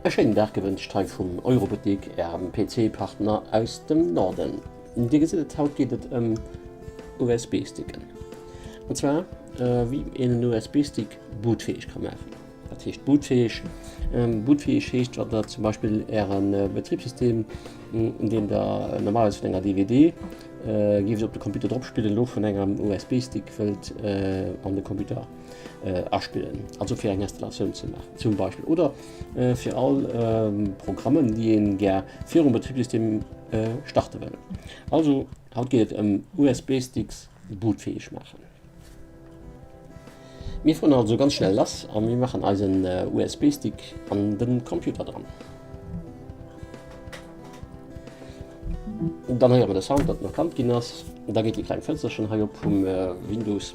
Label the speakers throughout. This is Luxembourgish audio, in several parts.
Speaker 1: E schéinen Dag gewënscht hei vum Euroboutique, ärem PC-Partner aus dem Norden. Dir gesitt et, haut geet et ëm USB-Sticken. An zwar wéi een en USB-Stick bootfäeg ka maachen. Wat heescht bootfäeg? Bootfäeg heescht, wann der zum Beispill äre Betribssystem, deen der normalerweis vun enger DVD géift op de Computer drop spillen, elo vun engem USB-Stick wëllt an de Computer aspillen, also fir eng Installatioun ze maachen zum Beispill oder fir all Programmen, déi een gär virum Betribssystem starte wëll. Also haut geet et ëm USB-Sticks bootfäeg maachen. Mir fueren also ganz schnell lass a mir maachen eisen USB-Stick an den Computer dran. Dann héiere mer de Sound, datt en erkannt ginn ass. Da geet déi kleng Fënsterchen hei op vum Windows.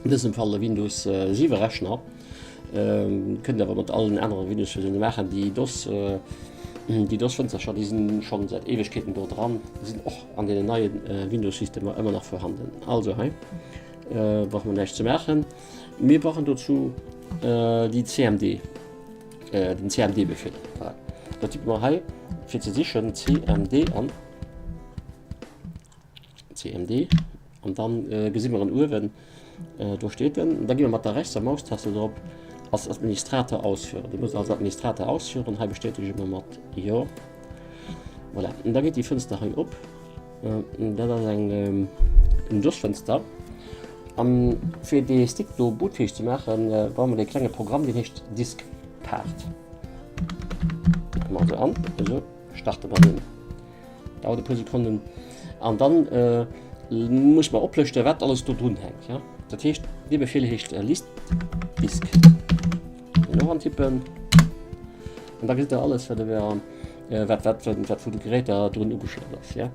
Speaker 1: An dësem Fall e Windows 7 Rechner. Kënnt awer mat allen anere Windows-Versioune maachen. Déi DOS, déi DOS-Fënstercher, déi sinn schonn säit Éiwegkeeten do dran, sinn och an deenen neie Windows-Systemer ëmmer nach vorhanden. Also hei brauche mer näischt ze maachen. Mir brauchen dozou déi CMD, den CMD-Befehl. Voilà. Da tippe mer hei fir ze sichen CMD an. CMD an dann gesi mer en uewen, do steet en. Da gi mer mat der rechtser Maustaste drop als Administrator ausführen. Dir musst als Administrator ausführen. Hei bestätege mer mat Jo. Voilà. An da geet déi Fënster hei op. Dat ass eng en DOS-Fënster. An fir dee Stick do bootfäeg ze maachen, brauche mer dee klenge Programm, deen heescht Diskpart. Tippe mer also an. Esou starte mer den. Dauert e puer Sekonnen an dann muss mer oplëschten, wat alles do drun hänkt. Ja? Dat heescht, dee Befehl heescht list disk. Den och antippen. An da gesitt der alles, wat der, wat, wat, wat vu de Geräter drun ugeschloss ass. Ja?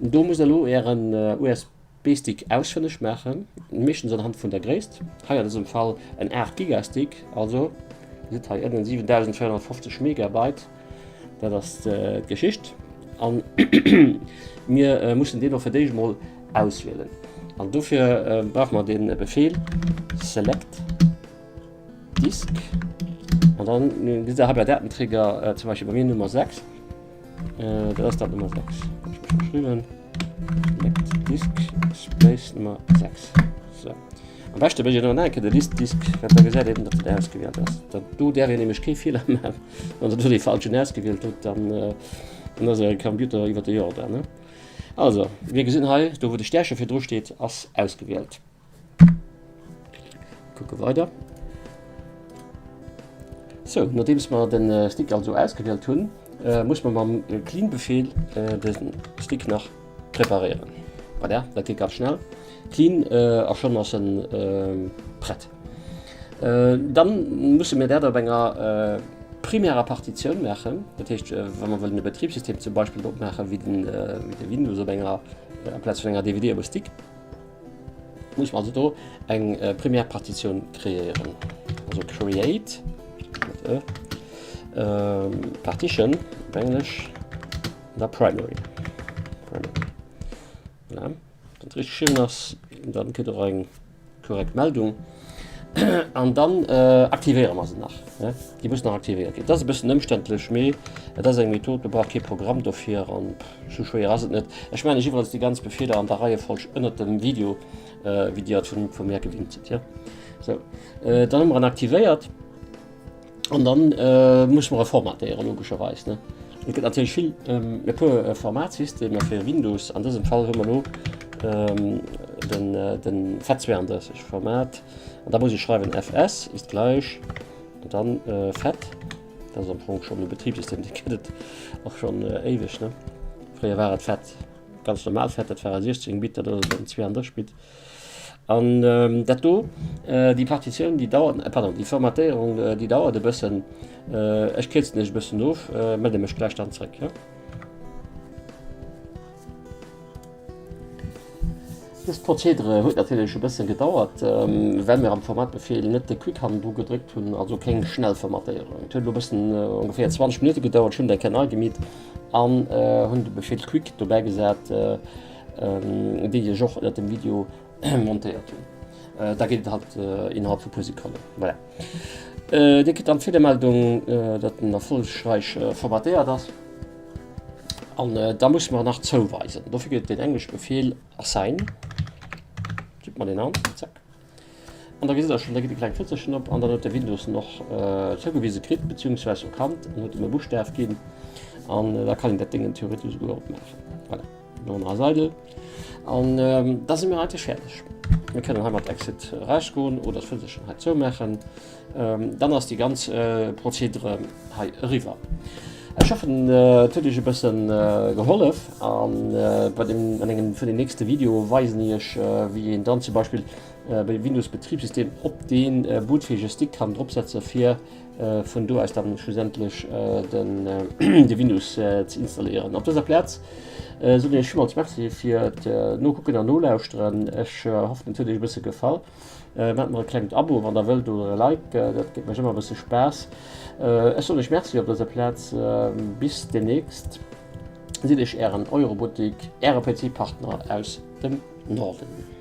Speaker 1: Do musst der elo ären USB B-Stick ausfënneg maachen, meeschtens anhand vun der Gréisst, hei an dësem Fall en 8 Giga Stick, also dir sidd hei ënnen 7450 Megabyte, dat ass d'Geschicht an mir mussen deen och fir d'éischt mol auswielen an dofir brauche mer den Befehl select disk an dann gesitt der hei bei Datenträger zum Beispill bei mir Nummer 6. Äh, dat ass dat Nummer 6. Hab ich mich verschrieben. Select Disk Space Nummer 6. So. Am beschte bëch noch enke de List Disk, wat da gesäit eben, dat et ausgewielt ass. Dat do därf een nämlech kee Feeler maachen. Wann der do dee falschen ausgewielt hutt, dann, äh, dann ass äre Computer iwwer de Jordan. Ne? Also, mir gesinn hei, do wou de Stärche virdru steet, ass ausgewielt. Kucke weider. Sou, nodeems mer den äh, Stick also ausgewielt hunn, äh, muss mer mam äh, Clean-Befehl äh, den Stick nach preparéieren. Voilà, dat geet ganz schnell. Clean äh, a schon ass en äh, prett. Äh, dann musse mir dat op enger äh, primärer Partitioun maachen. Dat heescht, äh, wa mer wëllen e Betriebssystem zum Beispill drop maachen, wéi den, äh, wéi de Windows op enger äh, amplaz vun enger DVD op e Stick, Muss mer also do eng primär Partitioun kreéieren. Also create mat e partition op Englesch an da primary. Primary. Voilà. Wann et richteg geschriwwen ass, dann kritt der och eng korrekt Meldung. An dann aktivéiere mer se nach. Déi muss nach aktivéiert ginn. Dat ass e bëssen ëmständlech, mee et ass eng Method, do brauch kee Programm dofir an sou schwéier ass et net. Ech maachen iech iwwerens déi ganz Befeeler an der Reiefolg ënnert dem Video, wéi dir et vu mär gewinnt sidd. Sou, dann hu mer en aktivéiert. An dann muss mer e formatéieren, logescherweis. Ne? Et gëtt natierlech vill e puer Formatsystemer fir Windows. An dësem Fall hu mer elo den, den FAT32 Format. An da muss ech schreiwen fs ist gleich an dann FAT. Dat ass am Fong schonn e Betriebssystem, dee gëtt et och schonn éiweg. Ne? Fréier war et FAT, ganz normal FAT, dat war e 16 Bit, dat ass en 32 Bit. An dat do, déi Partitioun, déi dauert, pardon, déi Formatéierung, déi dauert e bëssen. Ech kierzen iech e bëssen of, melle mech gläich dann zréck, jo? Dëst Prozedere huet natierlech e bëssen gedauert, well mir am Formatbefehl net de Quick hannendru gedréckt hunn, also keng Schnellformatéierung. Et huet elo e bëssen, ongeféier 20 Minutte gedauert. Ech hunn et eng Kéier nei gemeet an hunn de Befehl Quick dobäi gesat. déi ech och ënnert dem Video montéiert hunn. Da geet et halt innerhalb vu puer Sekonnen. Voilà. Dir kritt dann d'Feelermeldung, datt en erfollegräich formatéiert ass. An da musse mer nach zouweisen. Dofir gëtt et den englesche Befeel assign. Tippt mer deen an, zack. An da gesitt der schonn, da geet e klengt Fënsterchen op an dann huet de Windows en och zougewise kritt, beziehungsweis erkannt an huet em e Buschtaf ginn. An da kann een dat Déngen theoretesch esouguer opmaachen. Voilà, d'Nummer ass eidel. An da si mir eigentlech fäerdeg. Mir kënnen hei mat Exit erausgoen oder d'Fënsterchen hei zoumaachen. Dann ass déi ganz Prozedere hei eriwwer. Ech hoffen et huet iech e bëssen gehollef an bei dem an engem vun den nächste Video weisen iech wéi een dann zum Beispill bei Windows Betriebssystem op dee bootfähige Stick kann dropsetze fir vun do aus dann schlussendlech den de Windows ze installéieren. Op dëser Plaz soen ech iech villmools Merci fir d'Nokucken an Nolauschteren. Ech hoffen et huet iech e bësse gefall. Maacht mer e klengt Abo wann der wëllt oder e Like, dat gëtt mech ëmmer e bësse Spaass. Ech soen iech Merci op dëser Plaz, bis demnächst. Seet iech ären Eurobottik, äre PC-Partner aus dem Norden.